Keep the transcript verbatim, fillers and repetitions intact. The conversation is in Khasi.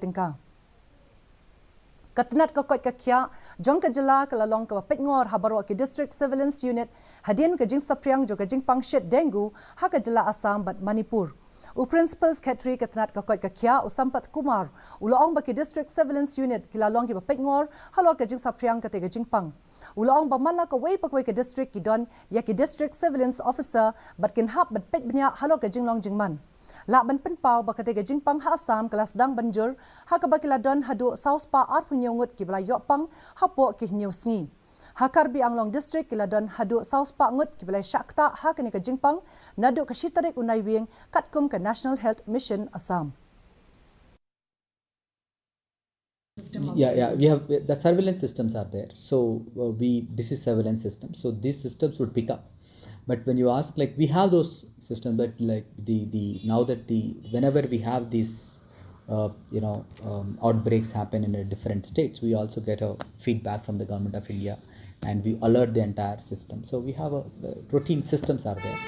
tyngka. Ka tnat ka koit ka khiah jong ka jylla ka la long kaba peit ngor ha baroh ki District Surveillance Unit hadien ka jingsaphriang jong ka jingpang shet dengue ha ka jylla Assam bad Manipur. U Principal Secretary ka tnat ka koit ka khiah, u Sampath Kumar, u la ong ba ki District Surveillance Unit ki la long kiba peit ngor halor ka jingsaphriang kata ka jingpang. U la ong ba man la kawei pa kawei ka district ki don ïa ki District Surveillance Officer bad kin hap ban peit bniah halor ka jinglong jingman. Lah ban pynpaw ba kata ka jingpang ha Assam ka la sdang ban jur, ha kaba ki la don haduh saw spah arphew hynñiew ngut kiba la ïoh pang hapoh ki hynñiew sngi. Ha Karbi Anglong District ki la don haduh saw spah ngut kiba la shah ktah ha kane ka jingpang naduh ka shi tarik u Naiwieng, katkum ka National Health Mission Assam. Yeah, yeah, we have, the surveillance systems are there. So uh, we, this is surveillance system. So these systems would pick up. But when you ask, like, we have those systems, but, like, the the now that the whenever we have these uh, you know um, outbreaks happen in a different states, we also get a feedback from the Government of India, and we alert the entire system. So we have a, uh, routine systems are there.